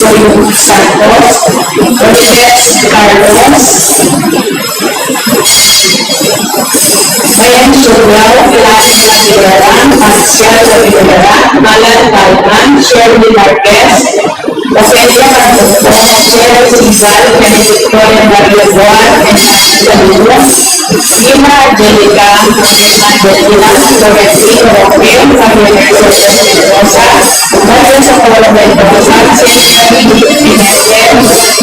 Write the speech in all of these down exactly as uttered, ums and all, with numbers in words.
Santos, Rodriguez Carlos, Mayan Subyao, Lasha Rivera, Marcial Rivera, Alan Palman, Shirley Marquez, Ofelia Marcos, Jerry Sibal, Benedicto Mario Boar, Enrique Luna, Lima Angelica, Fernando Pilar, Florentino Roque, Javier Joseph Mendoza, Mario Socorro Mendoza, Cesar Pinete, Carlos Santos,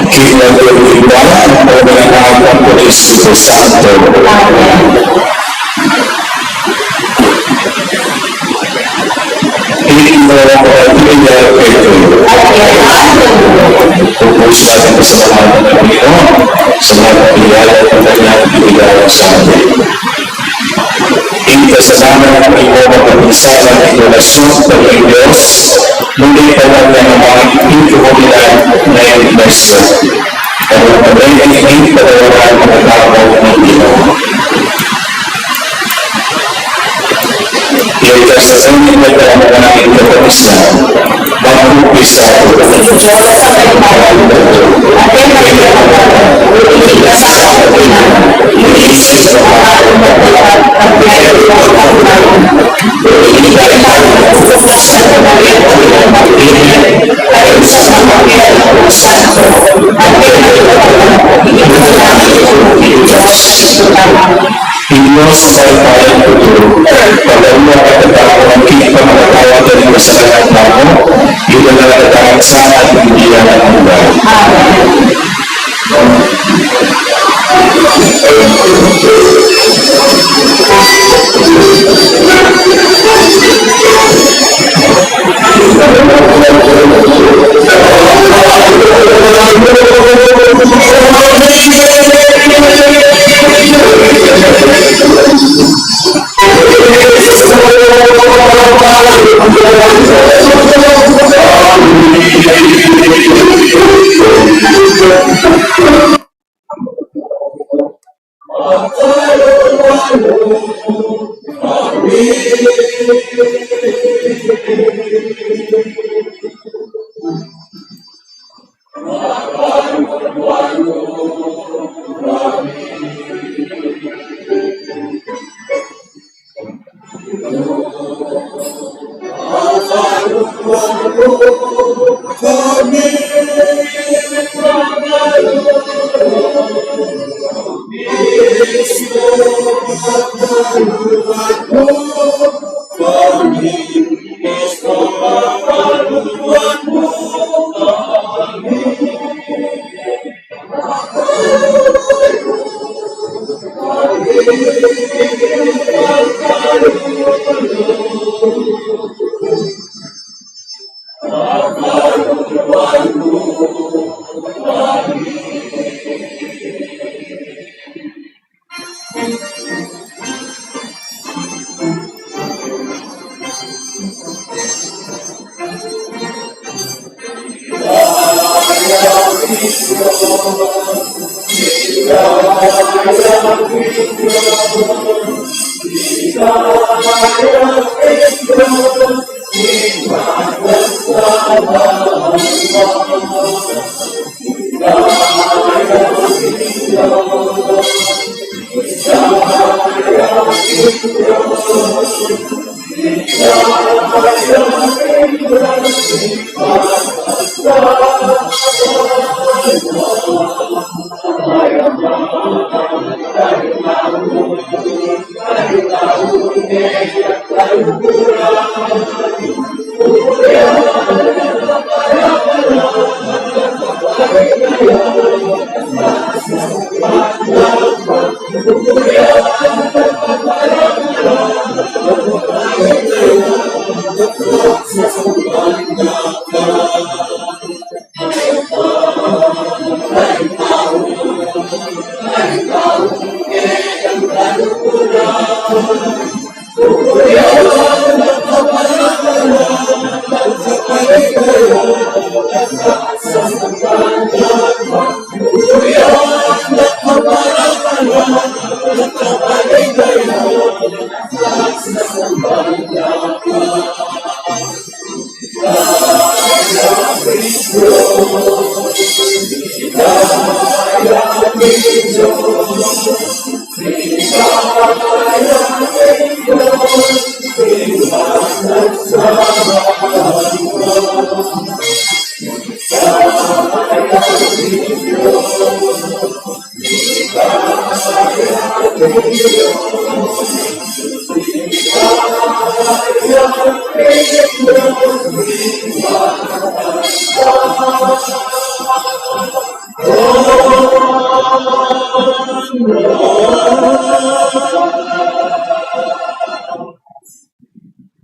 King Maria Virgen, Ama, ing Espiritu Santo. Amen. Ing Ginu mapakalulu kekayu. At kekayu. Ubusan yu ing pasalamatan king Ginu, sapagkat kekayu ing kanyang ibinigay sa atin. Ing kasalanan ning manutusan king relasyon king Dios, nune pala ning Ama king komunidad na ning Iglesia. At ing pagkain ning pagkawalan ng tao ng Ginu. Iyagkas na sa inyo ang kapakisan. Mag-umpisa. Ing Dios a mayupayang tutu, pagkalub at pagkaluwag king pamamatawad ning kasalanan tamu, idala na katamu sana king bie alang angga.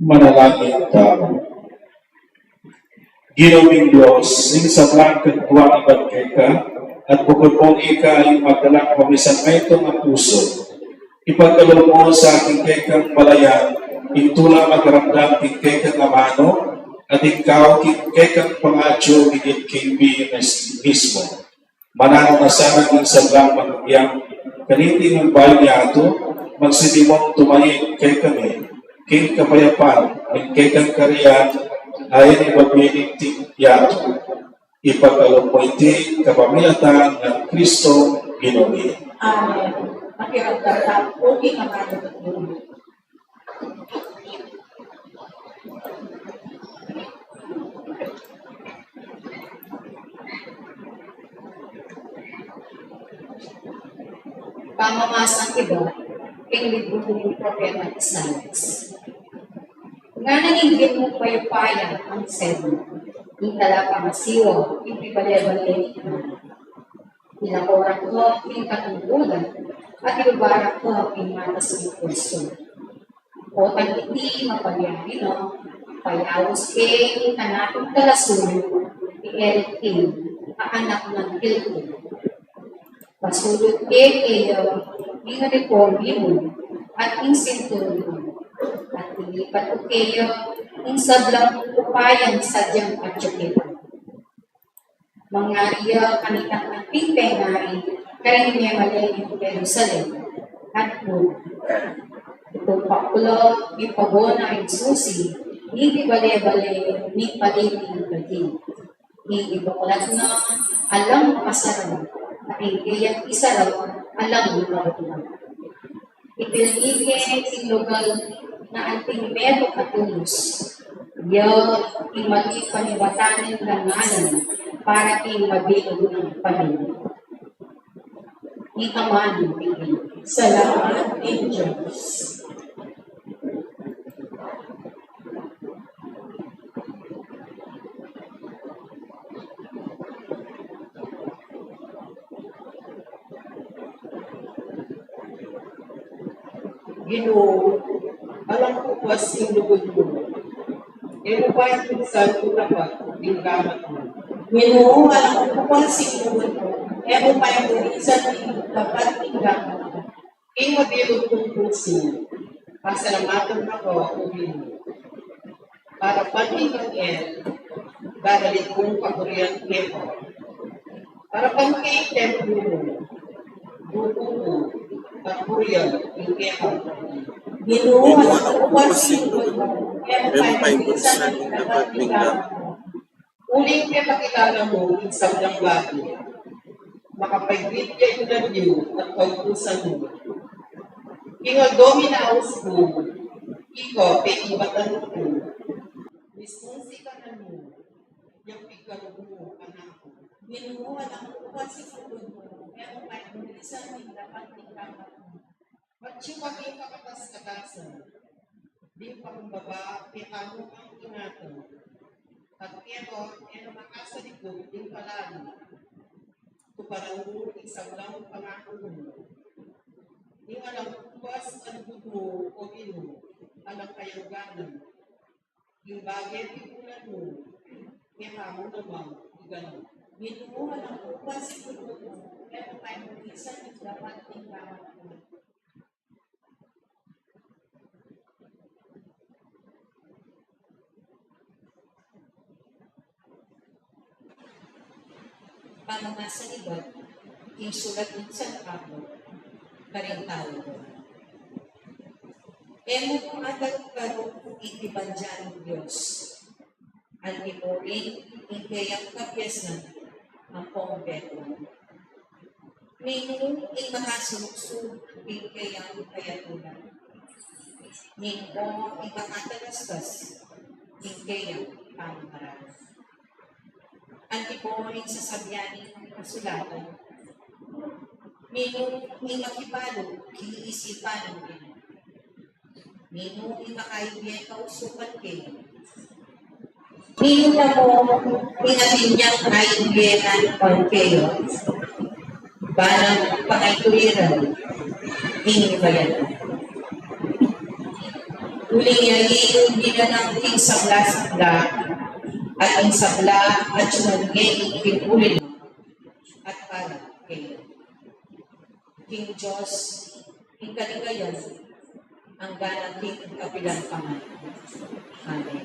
Manalangin tamu. Ginu ming Dios, ing sablang katkuan ibat keka, at bukun mu ika ing magdalang pamisan metung a pusu. Ipagkalub mu sa king kekang balayan, ing tula makaramdam king kekang amanu, at ing kau king kekang pangatsu migit king bie mismu. Mananu na sana ing sablang mabibiang kaniti mung bayu yatu, magsibi mung tumaib kekami king kapayapan, ning kekang karian, ayan i mabibie ning yatu. Ipagkalub mu iti kapamilatan nang Kristo Ginu mi. Amen. Pakiramdam tamu king amanu. Pamamasang ibat king libru ning propeta Isaias. Ngana ning Ginu, payupayan ang sed mu, ing talapangasiwa ing pibale-bale ning Ginu. Ilakorak no king katungkulan, at ilubarak no king matas ning pusu. Potang iti mapalyari no, payaus ke ing kanaku talasulud, i Eliakim, a anak nang Hilkia. Pasulud ke keya ing uniporme mu, at ing sinturon mu, at ilipat ku keya ing sablang upayang sadyang atyu ke. Mangari ya kanitang anting pengari karing memaling king Jerusalem, at Juda. Tumpak la ing pago nang susi, ing bale-bale ning paditing daging. Ing ibuklat na alang makasara, at ing kayang isara alang makabuklat. Ipilngi ke ing lugal na anting metung a tunus, ya ing malipan ing watan ning danganan para king mabilug nang pamilya. Ing aman ning pigil. Salamat king Dios. Ginu, alang ku puas ing lugud mu, e mu pa ing purisan ing tapat ning gamat mu. Ginu, alang ku puas ing lugud mu, e mu pa ing purisan ing tapat ning gamat mu. King mabilug kung pusu, pasalamatan na ka, O Ginu. Para pati kang el, daralit kung papurian keka. Para pati templo mu, duku ku, papurian ing keka. Ginu, alang ku puas ing lugud mu, e mu pa ing purisan ing tapat ning gamat mu. Uling kepakilala mu ing sablang bage, makapaibit ya ing lagyu at kautusan mu. King aldo minaus ku, ika pekibatan ku, mismung sikanan mu yang pigkalub mu, anak ku. Ginu, alang ku puas ing lugud mu, e mu pa ing purisan ing tapat ning gamat mu. Atyu ka king kakatas-katasan, ding pakumbaba kekamu kang ingatan, at keka e na makasalikut ding palalu. Tuparan mu ing sablang pangaku mu. Ing alang ku puas a lugud mu, O Ginu, alang kayang ganan. Ing bage pigunan mu, kekamu naman iganap. Ginu, alang ku puas ing lugud mu, e mu pa ing purisan ing tapat ning gamat mu. Pamamasa ibat king sulat ning San Pablo karing tau Roma. E mu adat karuk ing pibantya ning Dios, anti mu rin ing kayang kabiasnan ampong betuan. Ninu ing makasuksuk king kayang kayatulan? Ninu ing makatalastas king kayang pamamaraan? Anti mu ing sasabian ning kasulatan? Ninu ing makibalu king isipan ning Ginu? Ninu ing makaibie kausukan kaya? Ninu namu ing atin yang aibie nanu kaya? Ban nang pangaytuiran ing bayan. Uling ya ing dinanang king sabla-sabla, at ing sabla atiu ngan king uli na, at para kaya. King Dios ing kaligayan, anggang king kapilan pa man. Amen.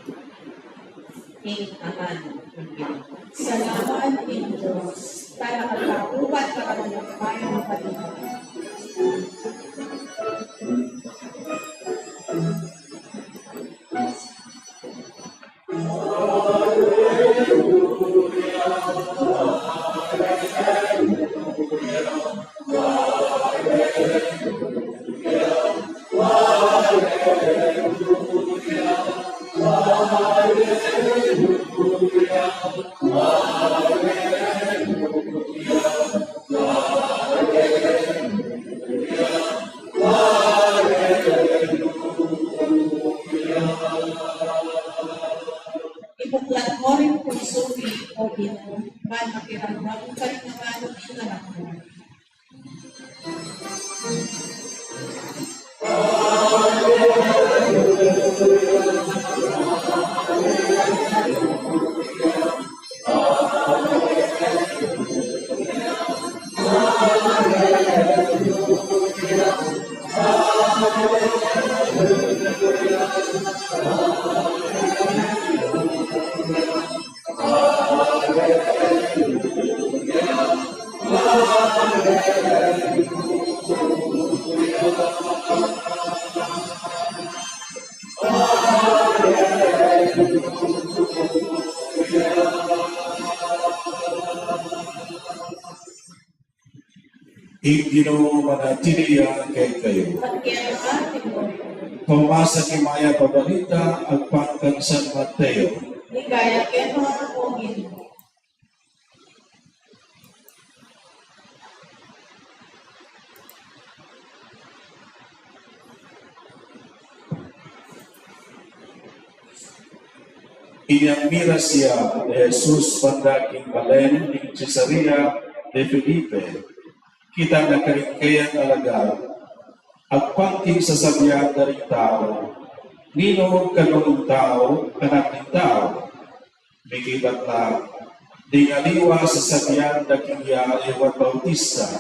Ing aman ning Ginu. Salamat king Dios. Tana ka pa upat ka pa ng pati. Ibuklat mo ring pusu mi, O Ginu, ban makiramdam karing amanung ing anak mu. Ing Ginu manatili ya kekayu. Pamasa king Mayap a Balita agpang kang San Mateo. Ligaya keka, O Ginu. Inyang miras ya i Jesus banda king balen ning Cesarea de Felipe, kitang na karing kayang alagad agpang king sasabian da ring tau, "Ninu kanu ing tau Anak ning Tau?" Mekibat la, ding aliwa sasabian da king iya i Juan Bautista,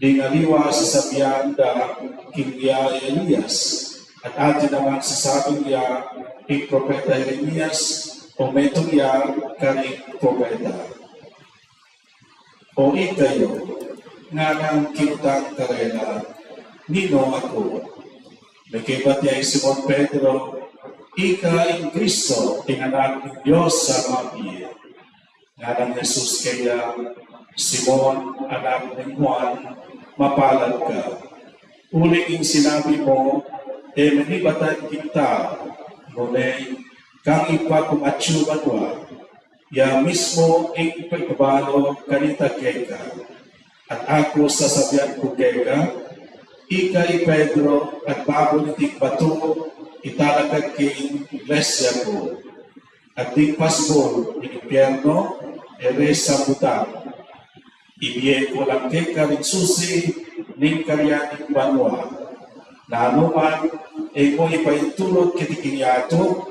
ding aliwa sasabian da king iya i Elias, at atin naman sasabing iya ing propeta Jeremias, o metung ya karing propeta. O ikayu, nganang kinutang karela, "Ninu aku?" Mekibat ya i Simon Pedro, "Ika ing Kristo, ing Anak ning Dios a mabie." Nganang Jesus keya, "Simon, anak nang Juan, mapalad ka. Uling ing sinabi mu, e menibatan king tau, nune kang Ibpa kung atsu banua, ya mismu ing pagbabalu kanita keka. At aku sasabian ku keka, ika i Pedro, at babu niting batu italakad ke ing iglesia ku. At ding pasbul ning impiernu e re sambutan. Ibie ku lang keka ring susi ning karian ning banua. Nanu man ing mu ipaintulut keti king yatu,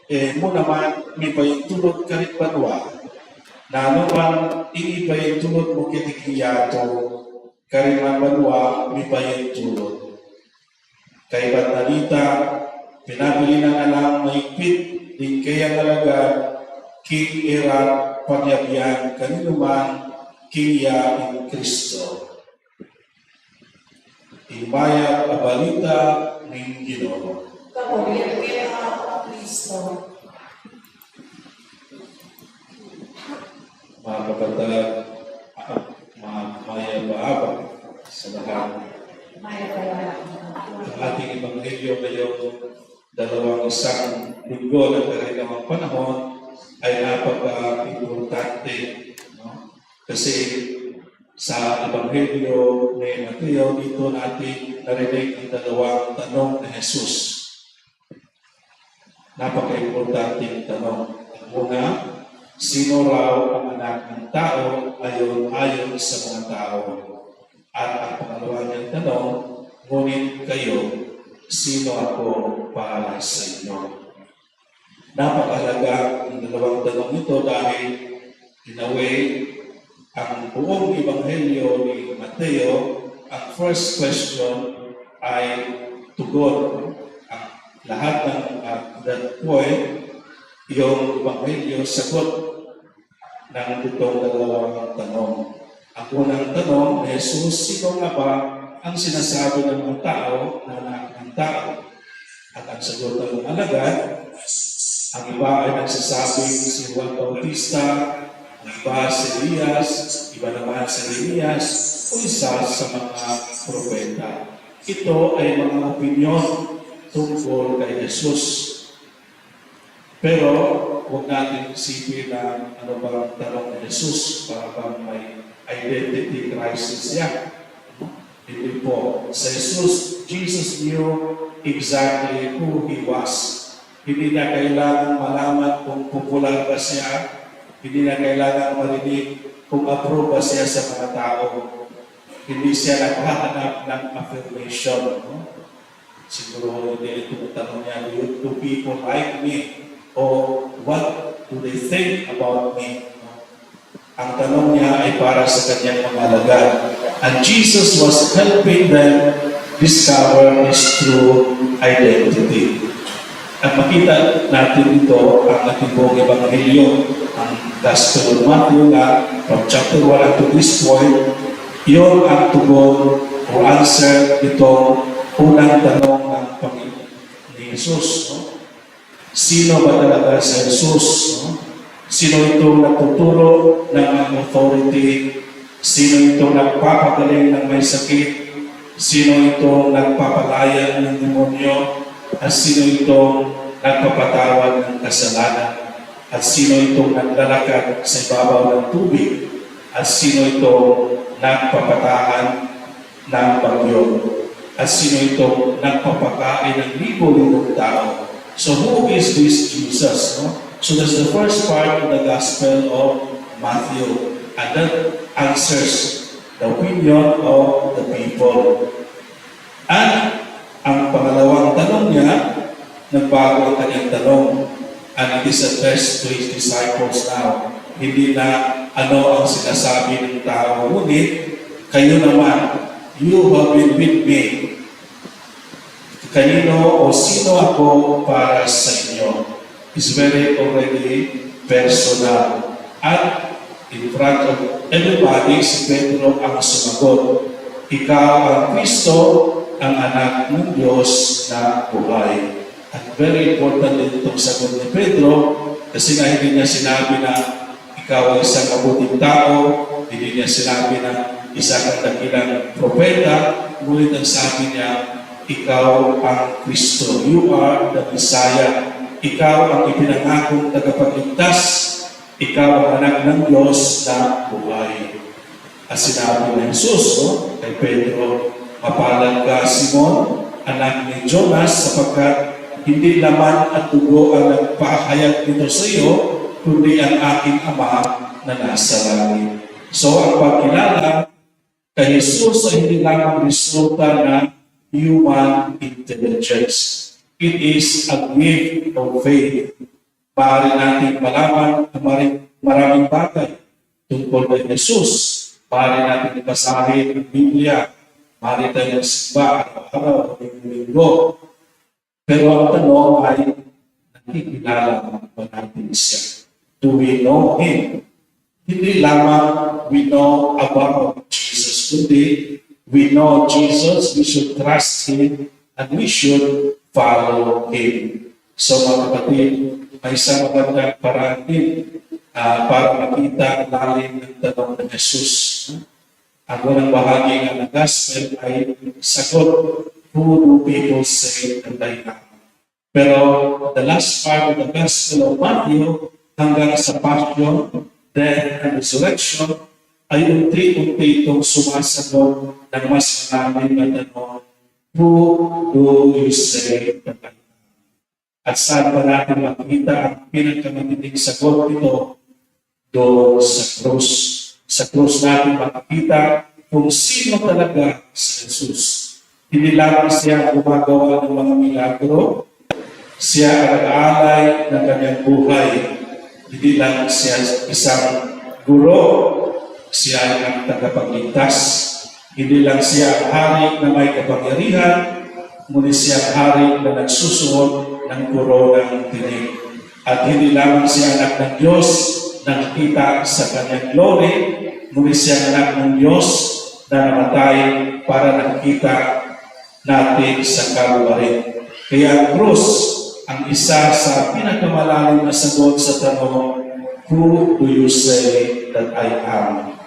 e mu naman mipaintulut karing banua. Nanu man ing ipaintulut mu keti king yatu, karing banua mipaintulut. Kaybat na nita, pinabilin na lang maigpit ding kayang alagad king e ra panyabian kaninu man king iya ing Kristo. Ing Mayap a Balita ning Ginu. Kapurian keka, O Kristo. Mapapatag, ma-, mayap a abak sa lahat. Mayap a abak. Ang ating ebanghelyo ngayong dalawang isang linggo ng karinawang panahon ay napaka-importante, no? Kasi sa Ebanghelyo ni Mateo, dito natin narinig ang dalawang tanong ni Jesus. Napaka-importanteng tanong. Ang una, sino raw ang Anak ng Tao ayon, ayon sa mga tao? At ang pangalawa niyang tanong, ngunit kayo, sino ako para sa inyo? Napakahalaga ang dalawang tanong ito dahil, in a way, ang buong Ebanghelyo ni Mateo, ang first question ay tugon. Ang lahat ng, ah, that point, yung Ebanghelyo, sagot ng itong dalawang tanong. Ang unang tanong ni Jesus, sino nga ba ang sinasabi ng mga tao na anak ng tao? At ang sagot ng mga alagad, ang iba ay nagsasabing si Juan Bautista, ang iba si Elias, iba naman si Elias, o isa sa mga propeta. Ito ay mga opinyon tungkol kay Jesus. Pero huwag natin isipin na ano bang tanong ni Jesus para bang may identity crisis siya. Hindi po. Si Jesus, Jesus knew exactly who he was. Hindi niya kailangan malaman kung popular ba siya. Hindi niya kailangan marinig kung approve ba siya sa mga tao. Hindi siya naghahanap ng affirmation, no? Siguro hindi ito ang tanong niya, "Do you, do people like me? Or what do they think about me?" Ang tanong niya ay para sa kanyang mga alagad. And Jesus was helping them discover his true identity. At makita natin ito ang ating buong ebanghelyo, ang Gospel of Matthew nga, from chapter one up to this point, Yun ang tugon o answer nitong unang tanong ng Panginoon ni Jesus, no? Sino ba talaga si Jesus, no? Sino itong nagtuturo ng authority? Sino itong nagpapagaling ng may sakit? Sino itong nagpapalaya ng demonyo? At sino itong nagpapatawad ng kasalanan? At sino itong naglalakad sa ibabaw ng tubig? At sino itong nagpapatahan ng bagyo? At sino itong nagpapakain ng libo-libong tao? So who is this Jesus, no? So that's the first part of the Gospel of Matthew. And that answers the opinion of the people. At ang pangalawang tanong niya, nagbago ang kanyang tanong. And it is addressed to his disciples now. Hindi na ano ang sinasabi ng tao, ngunit, "Kayo naman, you have been with me." Kanino o sino ako para sa inyo? Is very already personal. At in front of everybody, si Pedro ang sumagot, "Ikaw ang Kristo, ang Anak ng Diyos na buhay." At very important din itong sagot ni Pedro, kasi nga hindi niya sinabi na ikaw ay isang mabuting tao, hindi niya sinabi na isa kang dakilang propeta, ngunit ang sabi niya, "Ikaw ang Kristo. You are the Messiah. Ikaw ang ipinangakong tagapagligtas. Ikaw ang Anak ng Diyos na buhay." At sinabi ni Jesus, no, kay Pedro, "Mapalad ka, Simon, anak ni Jonas, sapagkat hindi laman at dugo ang nagpahayag nito sa iyo, kundi ang aking Ama na nasa langit." So, ang pagkilala kay Jesus ay hindi lamang resulta ng human intelligence. It is a gift of faith. Maaari nating malaman ang mari-, maraming bagay tungkol kay Jesus. Maaari nating basahin ang Biblia. Maaari tayong magsimba araw-araw o linggo-linggo. Pero ang tanong ay, nakikilala ba natin siya? Do we know Him? Hindi lamang we know about Jesus, kundi we know Jesus, we should trust Him, and we should follow Him. So, mga kapatid, may isang magandang paraan din, ah, para makita ang lalim ng tanong ni Jesus. Ang unang bahagi nga ng gospel ay sagot, "Who do people say that I am?" Pero the last part of the Gospel of Matthew, hanggang sa Passion, Death, and Resurrection, ay unti-unti itong sumasagot ng mas malalim na tanong, "Who do you say that I am?" At saan ba natin makita ang pinakamatinding sagot nito? Doon sa krus. Sa krus natin makikita kung sino talaga si Jesus. Hindi lamang siya ang gumagawa ng mga milagro, siya ang nag-aalay ng kanyang buhay. Hindi lang siya isang guro, siya ang tagapagligtas. Hindi lang siya ang hari na may kapangyarihan, ngunit siya ang hari na nagsusuot ng koronang tinik. At hindi lamang siya anak ng Diyos na nakita sa kanyang glory, ngunit siya ang anak ng Diyos na namatay para nakita natin sa Calvary. Kaya ang krus ang isa sa pinakamalalim na sagot sa tanong, "Who do you say that I am?"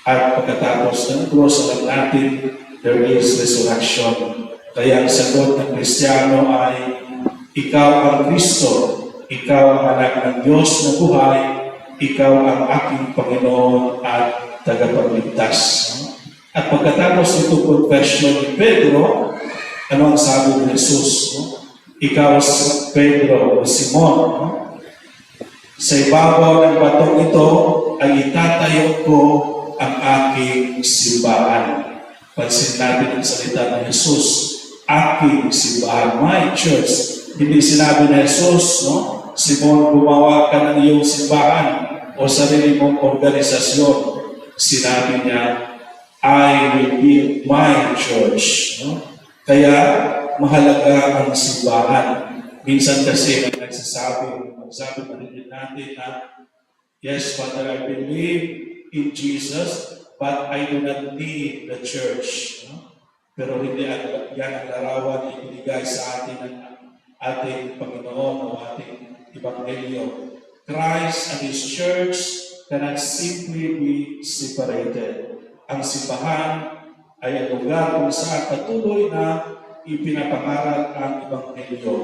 At pagkatapos ng krus, alam natin, there is resurrection. Kaya ang sagot ng Kristiyano ay, "Ikaw ang Kristo, ikaw ang Anak ng Diyos na buhay, ikaw ang aking Panginoon at tagapagligtas." At pagkatapos nito confession ni Pedro, ano ang sabi ni Jesus? No? "Ikaw si Pedro o Simon, no? Sa ibabaw ng batong ito ay itatayo ko ang aking simbahan." Pansin natin ang salita ni Jesus, "aking simbahan, my church." Hindi sinabi ni Jesus, no, "Simon, gumawa ka ng iyong simbahan o sarili mong organisasyon." Sinabi niya, "I will build my church." No? Kaya mahalaga ang simbahan. Minsan kasi may nagsasabi, magsabi, marinig natin na, "Yes, Father, I believe in Jesus, But I do not need the church. No? Pero hindi ang, yan ang larawan na ibinigay sa atin ng ating Panginoon o ating Ebanghelyo. Christ and His church cannot simply be separated. Ang simbahan ay ang lugar kung saan patuloy na ipinapangaral ang Ebanghelyo.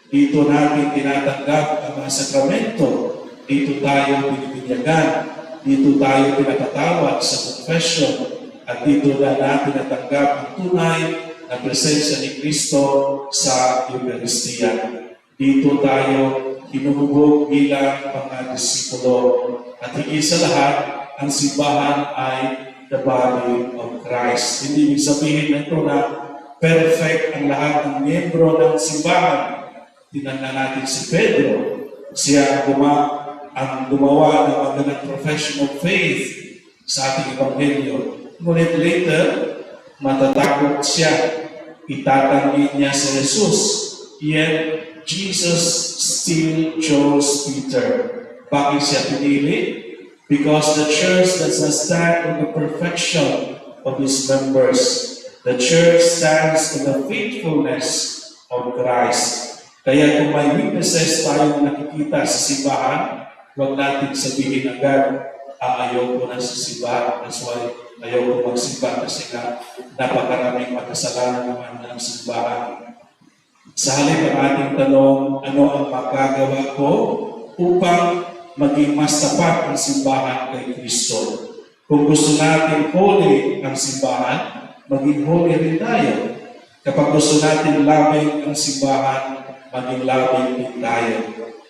Dito natin tinatanggap ang mga sakramento. Dito tayo binibinyagan. Dito tayo pinapatawad sa confession. At dito na natin natanggap ang tunay na presensya ni Kristo sa Eucharistia. Dito tayo hinuhubog bilang mga disipulo. At higit sa lahat, ang simbahan ay the body of Christ. Hindi ibig sabihin nito na perfect ang lahat ng miyembro ng simbahan. Tingnan natin si Pedro. Siya ang guma-, ang gumawa ng magandang profession of faith sa ating Ebanghelyo. Ngunit later, matatakot siya. Itatanggi niya si Jesus. Yet, Jesus still chose Peter. Bakit siya pinili? Because the church does not stand on the perfection of its members. The church stands on the faithfulness of Christ. Kaya kung may weaknesses tayong nakikita sa simbahan, huwag natin sabihin agad, "Ah, ayoko na sa simbahan. That's why ayoko magsimba kasi nga napakaraming makasalanan naman ng simbahan." Sa halip ang ating tanong, "Ano ang magagawa ko upang maging mas tapat ang simbahan kay Kristo?" Kung gusto natin holy ang simbahan, maging holy rin tayo. Kapag gusto natin loving ang simbahan, maging loving din tayo.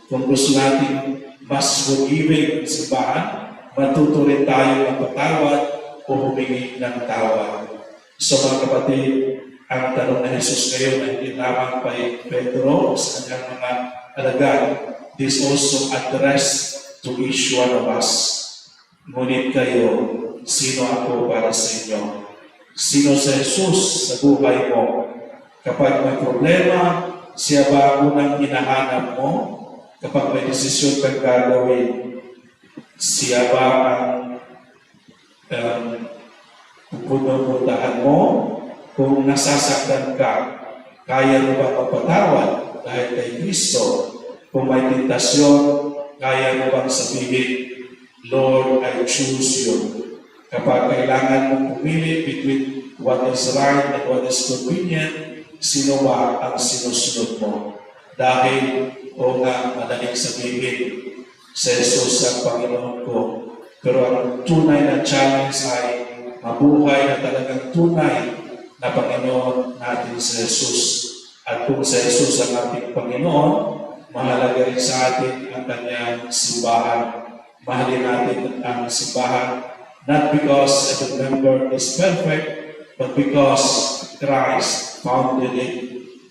Kung gusto natin mas forgiving ang simbahan, matuto rin tayo magpatawad o humingi ng tawad. So, mga kapatid, ang tanong ni Jesus ngayon ay hindi lamang kay Pedro sa kanyang mga alagad. This also addressed to each one of us. Ngunit kayo, sino ako para sa inyo? Sino si Jesus sa buhay mo? Kapag may problema, siya ba ang unang hinahanap mo? Kapag may desisyon kang gagawin, siya ba ang, um, pupuntahan mo? Kung nasasaktan ka, kaya mo ba magpatawad dahil kay Kristo? Kung may tentasyon, kaya mo bang sabihin, "Lord, I choose you"? Kapag kailangan mong pumili between what is right and what is convenient, sino ba ang sinusunod mo? Dahil, o nga, madaling sabihin, si Jesus ang Panginoon ko. Pero ang tunay na challenge ay mabuhay na talagang tunay na Panginoon natin si Jesus. At kung si Jesus ang ating Panginoon, mahalaga rin sa atin ang kanyang simbahan. Mahalin natin ang simbahan, not because every member is perfect, but because Christ founded it,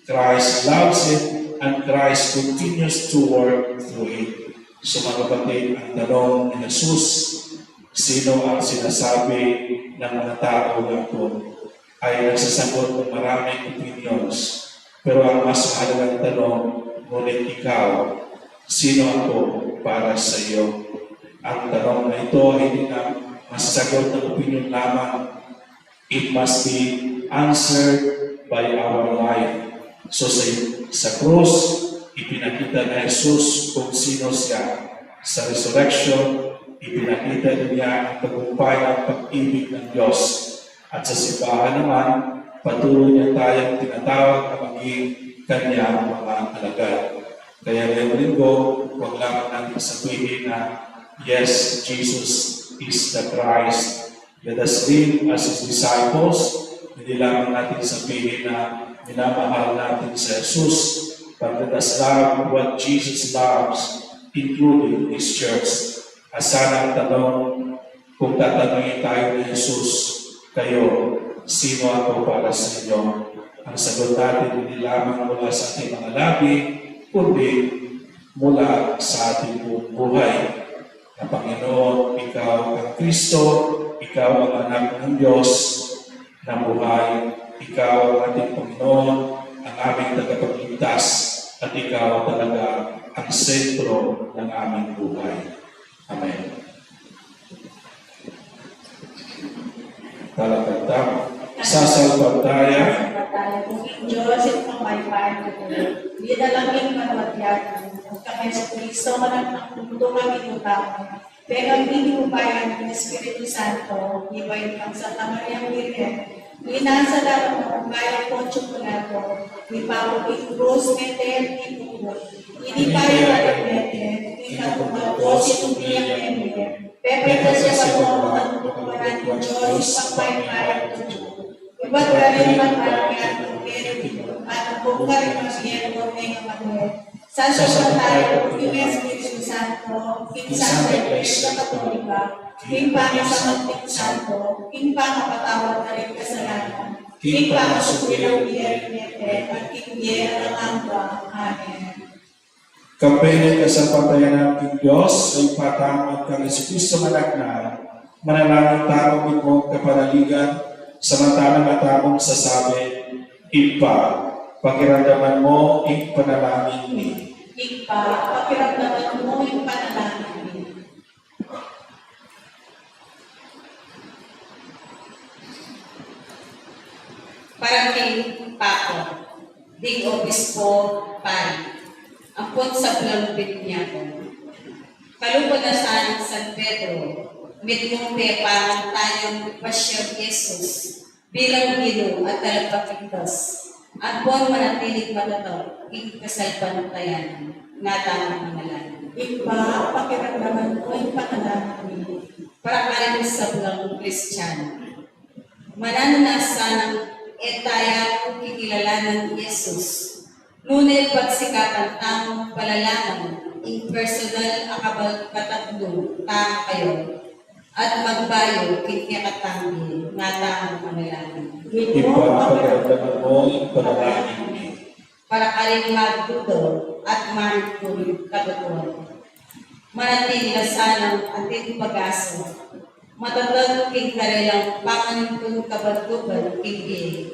Christ loves it, and Christ continues to work through it. So, mga kapatid, ang tanong ni Jesus, "Sino ang sinasabi ng mga tao na ako?" ay nagsasagot ng maraming opinions. Pero ang mas mahalagang tanong, "Ngunit ikaw, sino ako para sa iyo?" Ang tanong na ito ay hindi na masasagot ng opinion lamang. It must be answered by our life. So sa, sa krus, ipinakita na Jesus kung sino siya. Sa resurrection, ipinakita din niya ang tagumpay ng pag-ibig ng Diyos. At sa simbahan naman, patuloy niya tayong tinatawag na maging kanyang mga alagad. Kaya ngayong linggo, huwag lamang natin sabihin na, "Yes, Jesus is the Christ." Let us live as His disciples. Hindi lamang natin sabihin na minamahal natin si Jesus, but let us love what Jesus loves, including His church. At sana ang tanong, kung tatanungin tayo ni Jesus, "Kayo, sino ako para sa inyo?" Ang sagot natin hindi lamang mula sa ating mga labi, kundi mula sa ating buong buhay. Na Panginoon, ikaw ang Kristo, ikaw ang anak ng Diyos na buhay, ikaw ang ating Panginoon, ang aming tagapagligtas, at ikaw talaga ang sentro ng aming buhay. Amen. Talakad tamu. Sasalpantaya ku king Dios, Ibpang mayupaya, king dalangin manuat ya, king Kristo, anak ning Ginu tamu, penagtibay ning Espiritu Santo, iba ing Santa Mariang Birhen, ina ning Nuan a Poncio Pilato, mipaku king krus, mete king tukut, inipayu ya king mete, king katumbas ning Dios, king mete, pepaitas ya king banua ning Dios, Ibpang mayupaya, ibat karin magpakiat king Espiritu, at king karin magpakiat king mete, sasalpantaya ku king Espiritu Santo, king Santa Iglesia Katolika, king pamisamak ning santo, king pangapatawad ning kasalanan, king pangasubli king bie ning mete, at king bie alang angga. Amen. Kayabe ning kasalpantayanan ning Dios, Ibpa tamu, at kang Jesucristo a Anak na, manalangin tamu king kapanaligan, samantalang atin mung sasabi, Ibpa, pakiramdaman mu ing panalangin mi. Ibpa, pakiramdaman mu ing panalangin mi. Para king Papa, ding Obispo, Pari, ampon sablang binyagan. Kalupa na sa San Pedro, mitmung pepangantayang ipasiag Jesus bilang Ginu at Talapagligtas, ampon manatiling matatag king kasalpantayanan. Atin mung manalangin. Ibpa, pakiramdaman mu ing panalangin mi. Para karing sablang Kristiano. Mananu na sanang e ta ya kikilalanan i Jesus, nune pagsikapan tamung palalaman ing personal a kabal-, katablu tang kayu, at magbayu king kekatang bie. Atin mung manalangin. Ibpa, pakiramdaman mu ing panalangin mi. Para karing magduda at manintun kabatuan. Manatili la sanang atin pag-asa, matatag king karelang panganintun kabantugan king bie,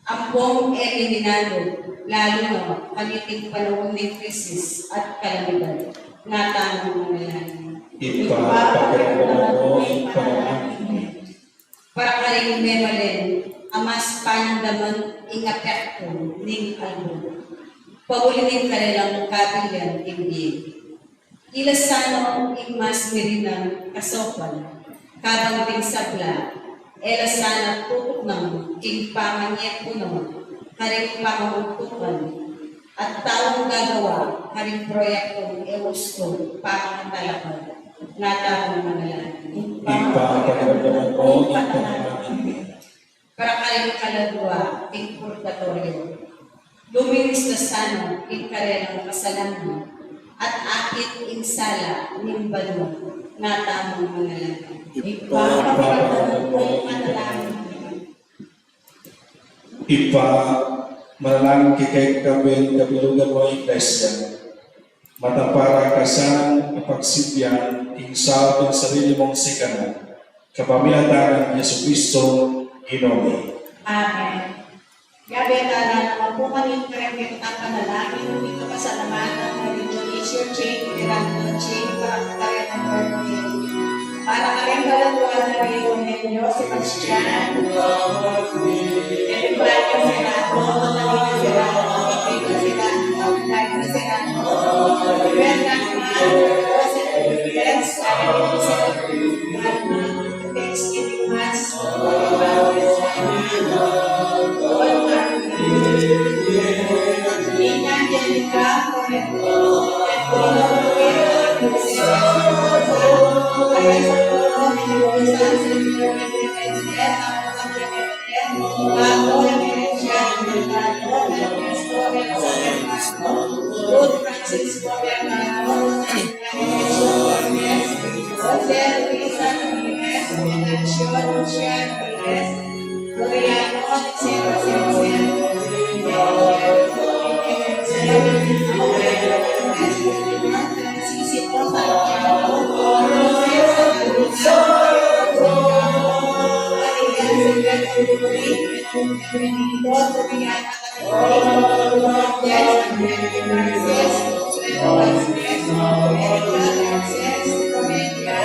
ampong e miminanu, lalu na kaniting panaun ning krisis at kalamidad. Atin mung manalangin. Ibpa, pakiramdaman mu ing panalangin mi. Para karing memalen a mas panandaman ing apektu ning aldo, pauli ning karelang kabilyan king bie. Ila sana ing mas mirinang kasaupan, kabang ding sabla, e la sana tutuknang king pamanyekuna karing pamamuntukan, at taung gagawa karing proyektong e ustu pamatalakad. Atin mung manalangin. Ibpa, pakiramdaman mu ing panalangin mi. Para karing kaladua king purgatoryo, luminis la sana ing karelang kasalanan, at akit ing sala ning banua. Atin mung manalangin. Ibpa, pakiramdaman mu ing panalangin mi. Ibpa, manalangin kekami, kabilugan mung Iglesia. Matampara ka sanang pagsilbian king saut ning sarili mung sikanan, kapamilatan nang Jesucristo, Ginu mi. Amen. Yabe tala naman pu king karing kekatang panalangin, king kapasalamatan ning Dionisio J. Miranda J. para king karelang birthday. Para karing kaladua na ri Rogelio Sebastian, Epifanio Serrano, Catalina Serrano, Enrique Serrano, Laila Serrano, Bernard Mar, Joseph Rodriguez, Irene Serrano, Thanksgiving Mass, Paolo Serrano, Paul Martin, Nina Angelica, Lorenzo, Antonio Rivera, Jose Espinosa, Maria Socorro, Mendoza, Silvio Rodriguez, Esther, Rosa Clemente, Pablo Emerencia, Ricardo, Ernesto, Elsa Bernardo, Ruth Francisco Bernardo, Rosa Maria Jesús Cortés, Jose Luis Rodriguez, Venancio Lucia Rodriguez, Floriano Eliseo Sensen, Floriano Eliseo Sensen, Aurelio Ernesto Sensen, Francisco Santiago, Jose Santa Cruz, Maria Silvia Turi, Benito Floriano, Cortés, Enrique Garces, Consuelo Vasquez, Erika Garces, Romelia,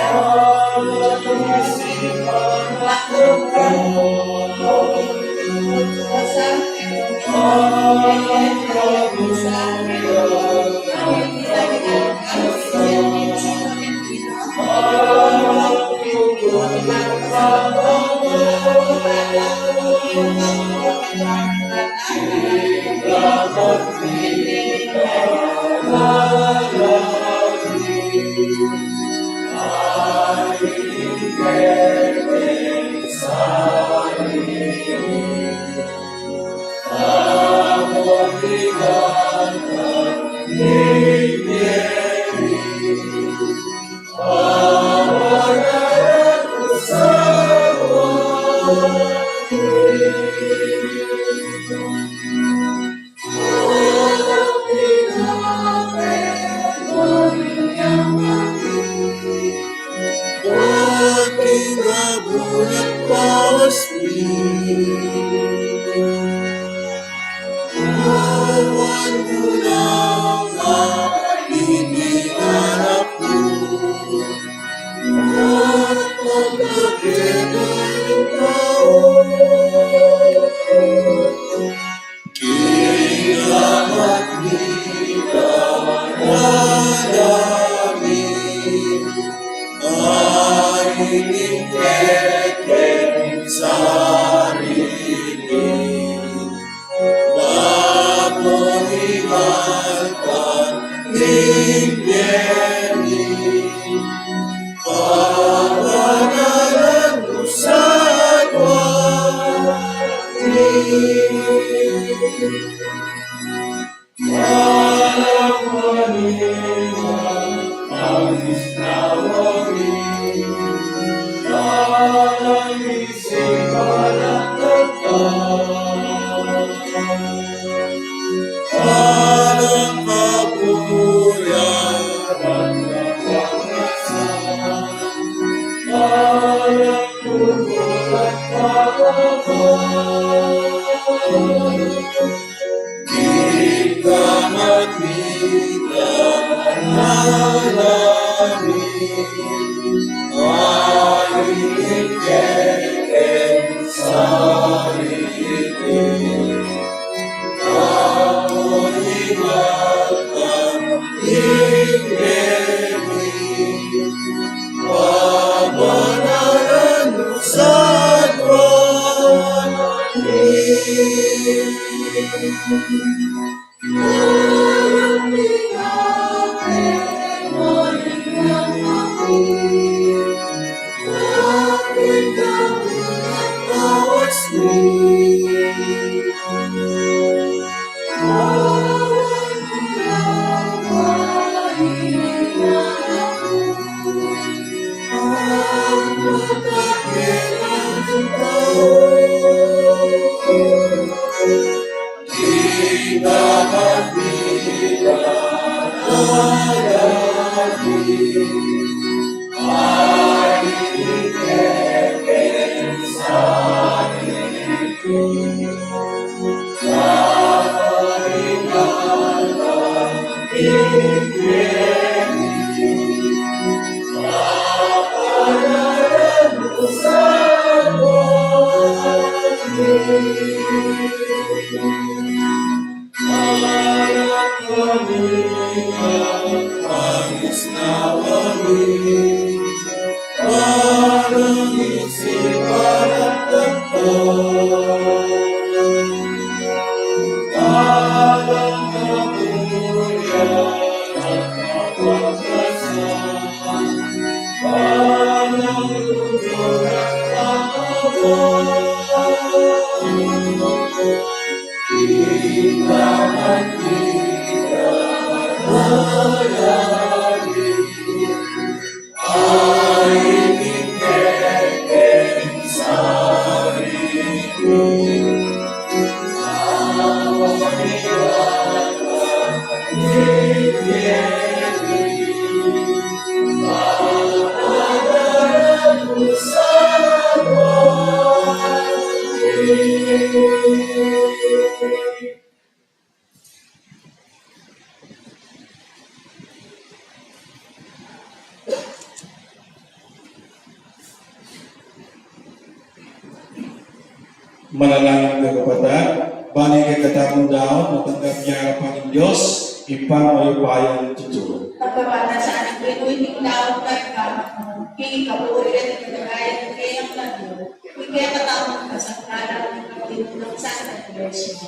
Manalangin kayu, kapatad, ban ing kekatamung daun matanggap ya king arapan ning Dios, Ibpang mayupayang tutu. Pagkabata sa ating Pinoy, ning daun kay Kama, king kapurian at kagaya ng kayang lagyo, king kekatamung kasangkalan ng kapatid ng Santa Iglesia.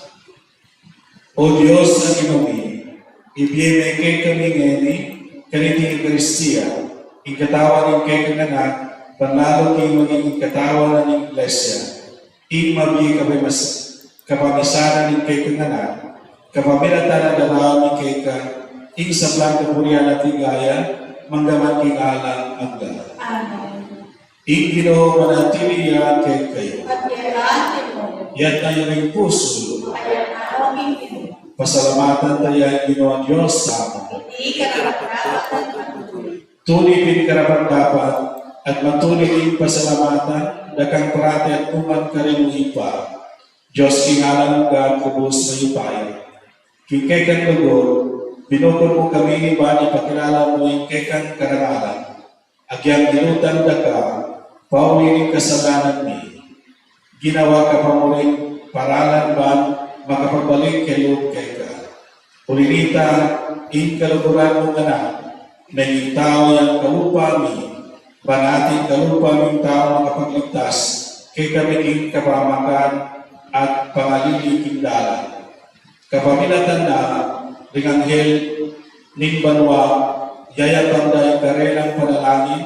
O Dios a Ginu mi, ibie mu kekami ngeni, kaniting Eukaristia, ing katawan ning kekang Anak, ban lalu king maging ing katawan na ning Iglesia, ing mabie kapamis-, kapamisanan ning kekang Anak, kapamilatan na daraun mi keka, ing sablang kapurian at ligaya, mangga man king alang angga. Amen. Ing Ginu manatili ya kekayu. At kekayu rin. Iyatas yu ring pusu yu. At iyatas yu rin. Pasalamatan taya ing Ginung Dios tamu. Tune pin karapat-dapat at matunay ning pasalamatan, dakal parati at nukarin man, Ibpa, Dios king alang angga, lubus mayupaya. King kekang lugud, binukul mu kami ban ipakilala mu ing kekang karangalan. Agyang dinutan da ka, pauli ning kasalanan mi. Ginawa ka pa mu ring paralan ban makapagbalik kami keka. Uli na nita, ing kaluguran mung Anak, naging tau yang kalupa mi, ban ating kalupa ming tau makapagligtas kekami king kapamakan at pangalili king dalan. Kapamilatan na ring anghel ning banua, yayap da ing karelang panalangin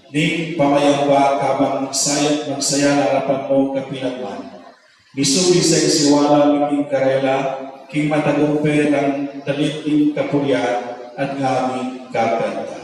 ning pamayamba kabang magsaya-, magsaya la arapan mu kapilan man. Misubi sa ing siwala mi king karela, king matagumpe nang dalit ning kapurian at ngami kakanta.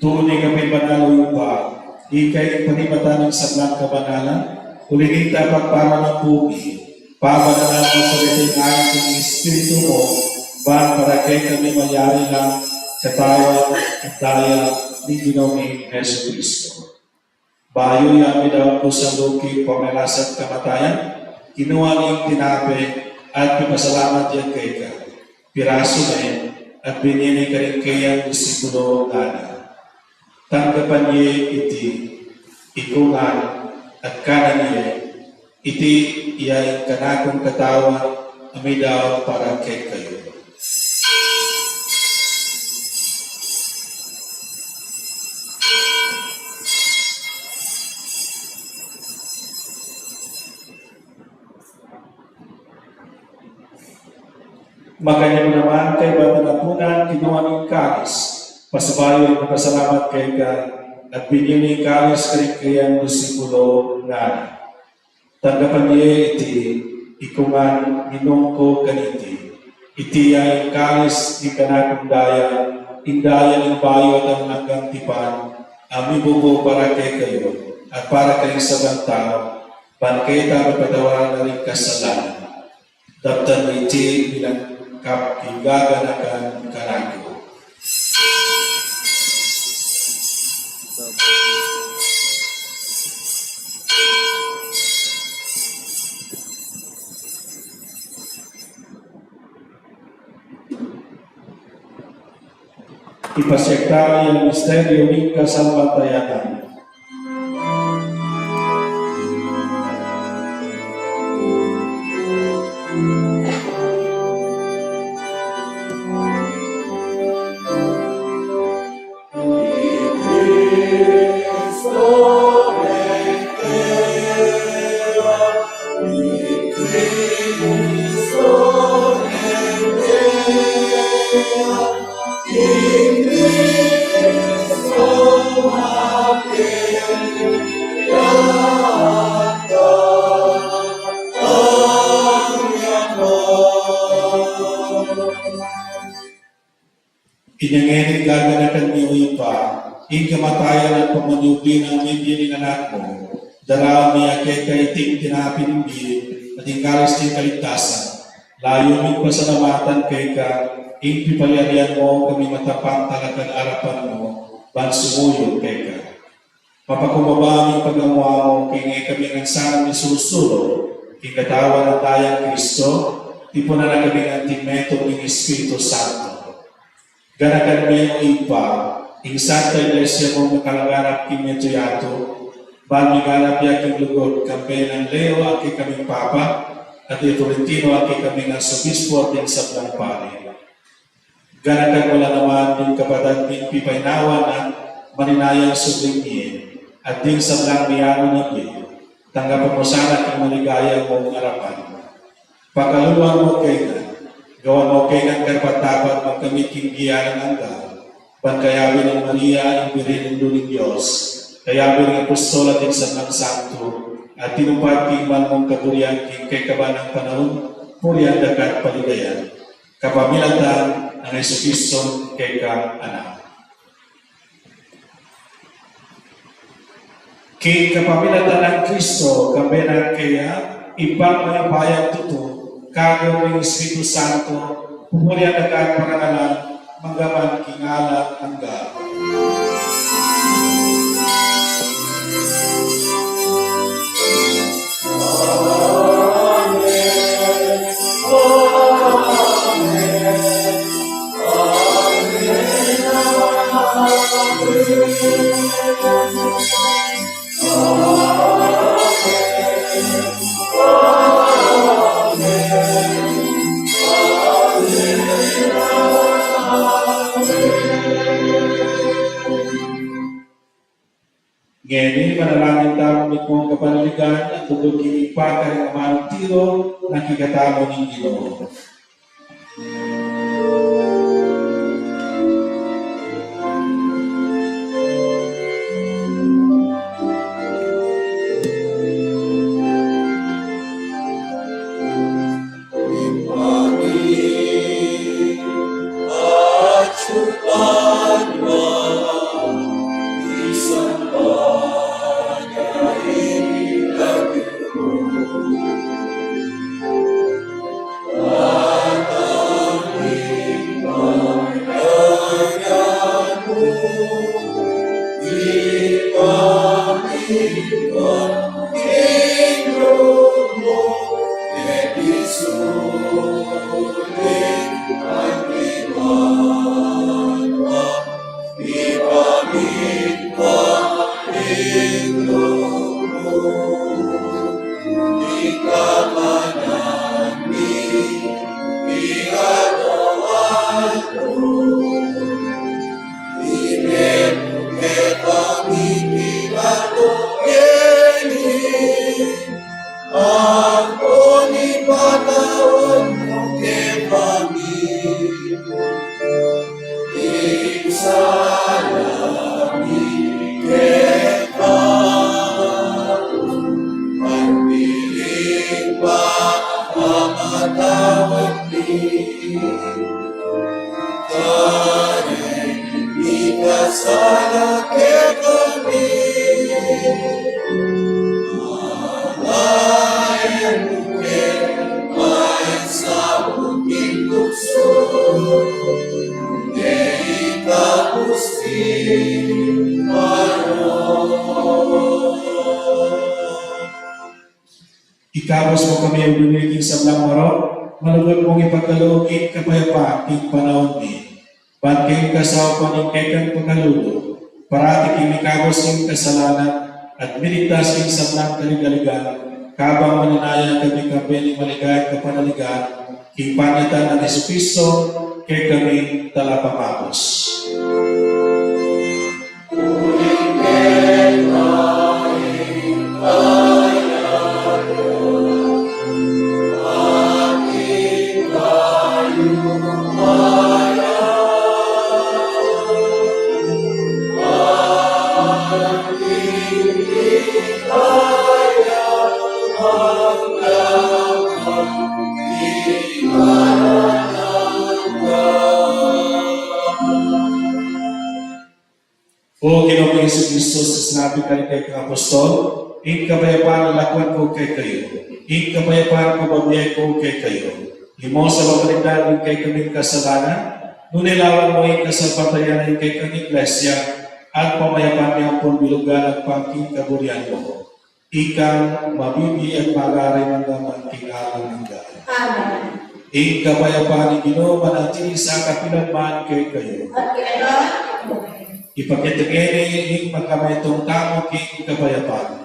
Tune ka pin banal, o Ibpa, ika ing panibatan ning sablang kabanalan, uli na nita pagparalan mu pu mi, pabanalan mu sa reting ain ning Espiritu mu, ban para kekami malyari lang katawan at daya ning Ginu ming Jesucristo. Bayu ya midaun kusang luping pamagkasakit at kamatayan, kinua ne ing tinape at pipasalamat ya keka, pirasu ne at binie ne karing kayang disipulus, ngana: Tanggapan ye iti ikungan at kanan ye, iti ya ing kanakung katawan a midaun para kekayu. Makanyan naman, kaybat ning apunan, kinua ne ing kalis, pasibayu ya pipasalamat keka at binie ne ing kalis karing kayang disipulus, ngana: Tanggapan ye iti ikungan, minum ko kaniti. Iti ya ing kalis ning kanakung daya, ing daya ning bayu at alang anggang tipan, a mibubu para kekayu at para karing sablang tau, ban keta mapatawaran la ring kasalanan. Daptan ye iti bilang kap-, kaganakan kanaku. Ipasiag ta ing misteryu ning kasalpantayanan. Inya ngeni gaganakan mi, O Ibpa, ing kamatayan at pamanyubli nang mibie ning Anak mu. Daraun mi keka iting tinape ning bie at ing kalis ning kaligtasan. Layun ming pasalamatan keka ing pipalyarian mu kami matapang talakad arapan mu ban sumuyu keka. Mapakumbaba ming pagamu-amu king e kami ngan sana misusulu king katawan at dayang Kristo, tipunan na kami ngan king metung ning Espiritu Santo. Ganakan me, O Ibpa, ing Santa Iglesia mung makalaganap king metung yatu, ban miganap ya king lugud, kambe nang Leo a kekaming Papa, at i Florentino a kekaming Arsobispo at ding sablang pari. Ganakan mu la naman ding kapatad ming pipaynawan at maninayang subling mie, at ding sablang mianu na bie, tanggapan mu sana king maligaya mung arapan. Pakaluluan mu kami, gawan mu kami karapat-dapat magkamit king bie alang angga, ban kayabe nang Maria, ing Birhen Indu ning Dios, kayabe ning apostol at ding sablang santo, a tinupad king mal mung kaburian king kekaban nang panaun, purian da ka at paligayan. Kapamilatan nang Jesucristo kekang Anak. King kapamilatan nang Kristo, kambe na keya, Ibpang mayupayang tutu, kayabe ning Espiritu Santo, pupurian da ka at parangalan, mangga man king alang angga. Ngeni, manalangin tamu mikmung kapanaligan at tunduk king Ibpa karing amanung tiru nang kekatamu ning Ginu. Ampun patawad mu kekami ing sala mi keka, anti ing pamamatawad mi karing mikasala kekami. Alaen mu ke maisabut king tuksu, nune ikabus king marok. Ikabus mu kami, O Ginu, king sablang marok, malugud mung ipagkalub ing kapayapaan king panaun mi. Ban king kasaupan ning kekang pakalulu, parati king mikabus king kasalanan, at miligtas king sablang kaligaligan, kabang manenaya kami kambe ning maligayang kapanaligan, king panyatang nang Jesucristo, kekaming Talapamabus. O Ginu ming Jesucristo, sinabi mu kekang apostol, ing kapayapan lakuan ku kekayu, ing kapayapan ku bibie ku kekayu. Imo sa pamaligdan ning kekaming kasalanan, nune lawan mu ing kasalpantayanan ning kekang Iglesia, at pamayapan nia ampon bilugan agpang king kaburian mu. Ikang mabibie at magari mangga man king alang angga. Amen. Ing kapayapan ning Ginu manatili sa kapilan man kekayu. At kekayu. Ipakit ngeni ing magkametung tamu king kapayapan.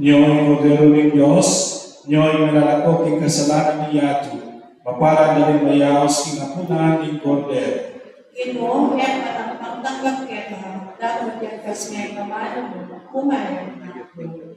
Nyo ing Kordero ning Dios, nyo ing manalako king kasalanan ning yatu. Mapalad la ring mayaus king apunan ning Kordero. Ginu, e ku makatangkap keka, dapot iagkas mu ing kamay mu, kumain na ku.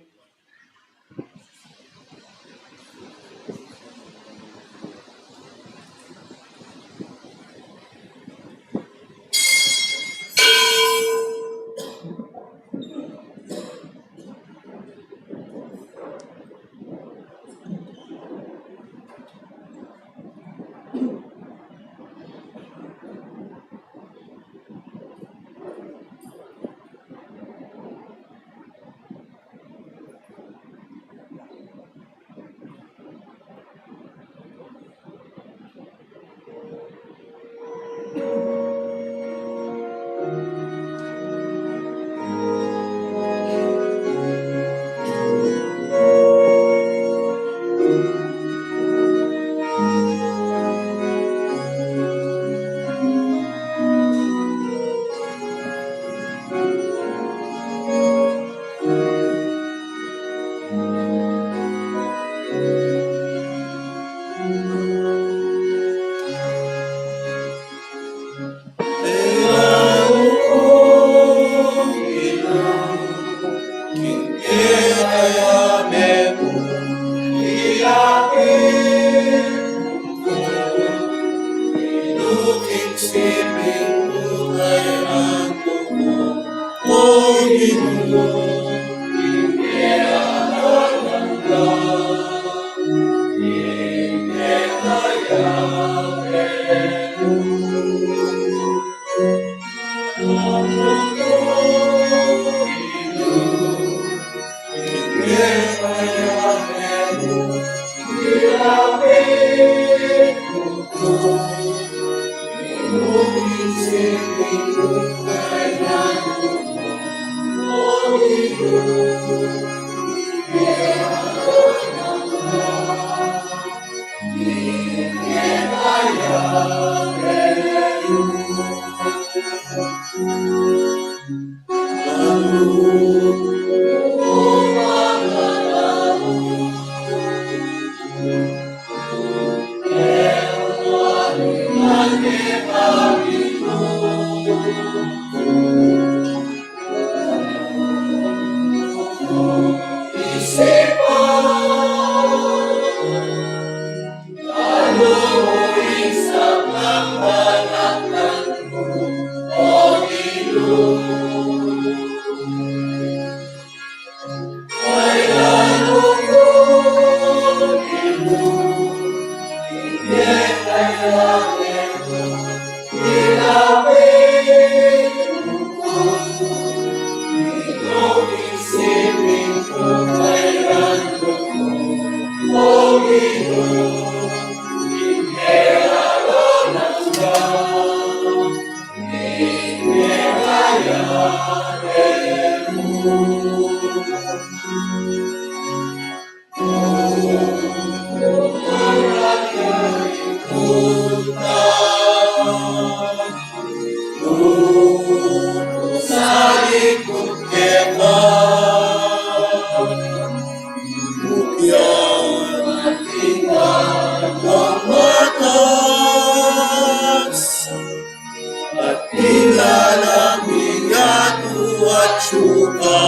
At kilala mi yatu at suka,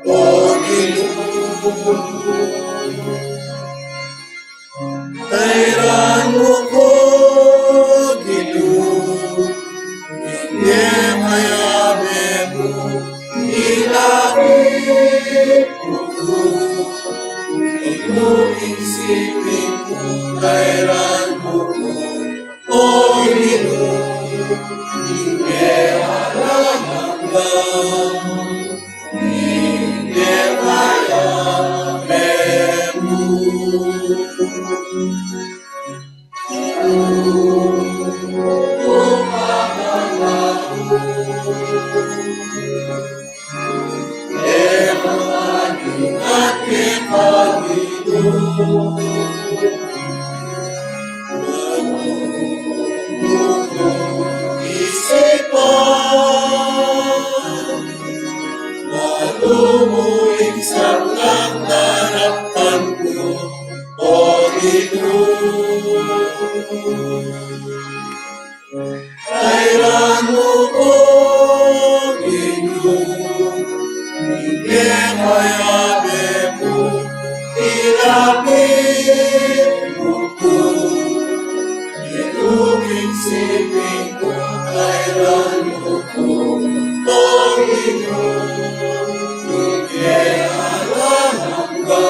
o Ginu. Tairan mu ku, Ginu, ing e kayabe mu, ing lapit mu ku, Ginu, ing siping ku, tairan mu ku, o Ginu, ing e alang angga, ing e kayabe mu. Isipan, malumu ing sablang darapan ku, o Ginu. Tairan mu ku, Ginu, ing e kayabe mu, ing lapit mu ku, Ginu, ing siping ku, tairan mu ku, o Ginu, ing e alang angga.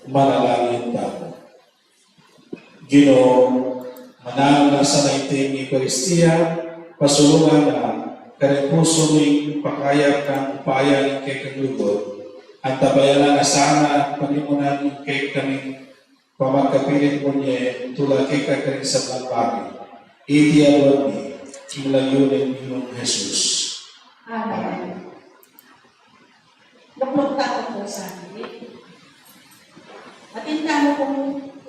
Manalangin tamu. Ginu, mananu na sana iting Eukaristia, pasulungan na karing pusu ming pakayap nang upaya ning kekang lugud, antabayanan na sana at panimunan ning kekang pamagkapilit mu ne, tula keka karing sablang bage. Iti aduan mi king lagyu ning Ginu Jesus. Amen. Lukluk tamu pu sa atin. Atin tamu pung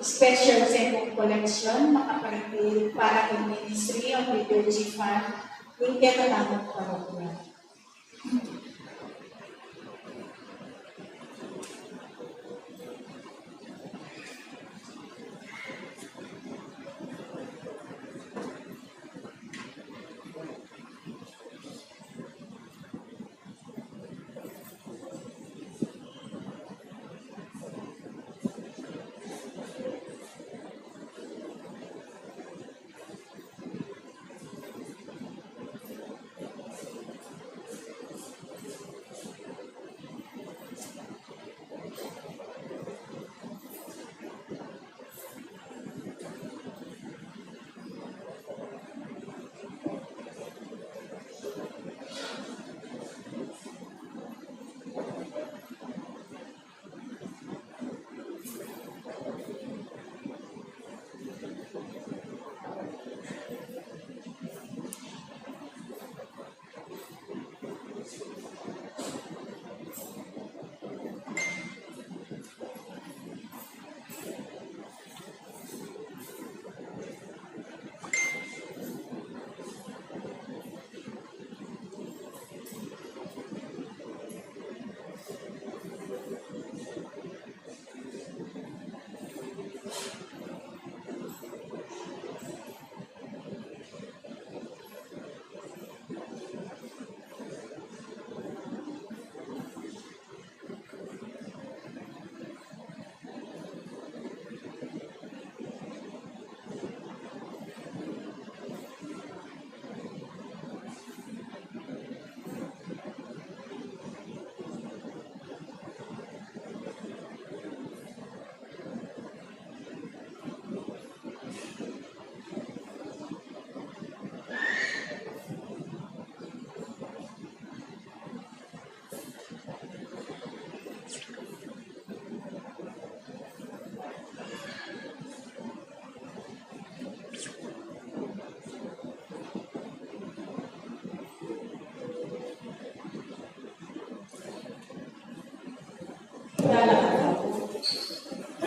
special second collection, makaparakit para king Ministry on Liturgy Fund, ing kekatamung parokya.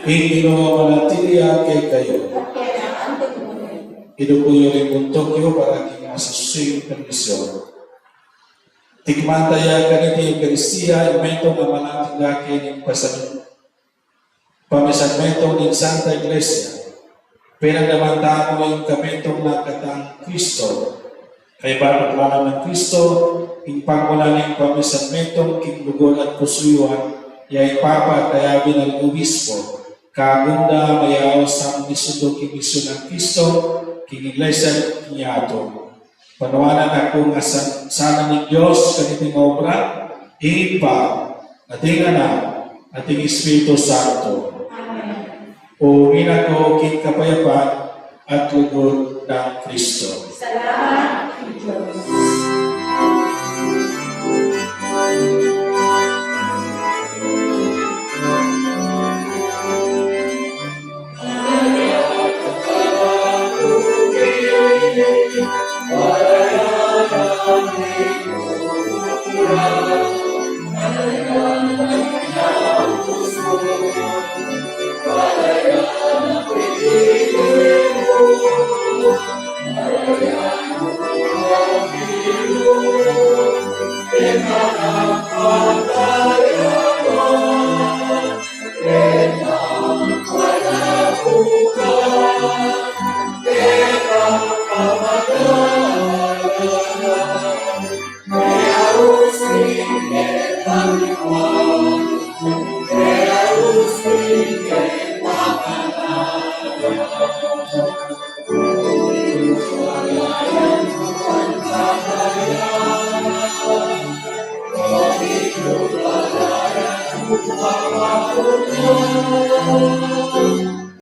Ing Ginu manatili ya kekayu. Iduku yu ring buntuk yu para king masusung pendisyon. Tikman taya kaniti ing Eukaristia, ing metung a manatili king pasan pamisan metung ning Santa Iglesia. Penandaman tamu ing kametung na katang Kristo. Kaybat nang Kristo, ing pagmula ning pamisan metung king lugud at pusu yu, ya ing Papa at kayabe nang Obispo, kagum da mayaus a misundu king misyun nang Kristo king Iglesia ning yatu. Panuanan na ku ing asasanang ning Dios kaniting obra, Ibpa, ating Anak, ating Espiritu Santo. Amen. Uwi na kayu king kapayapan at lugud nang Kristo. Salamat king Dios.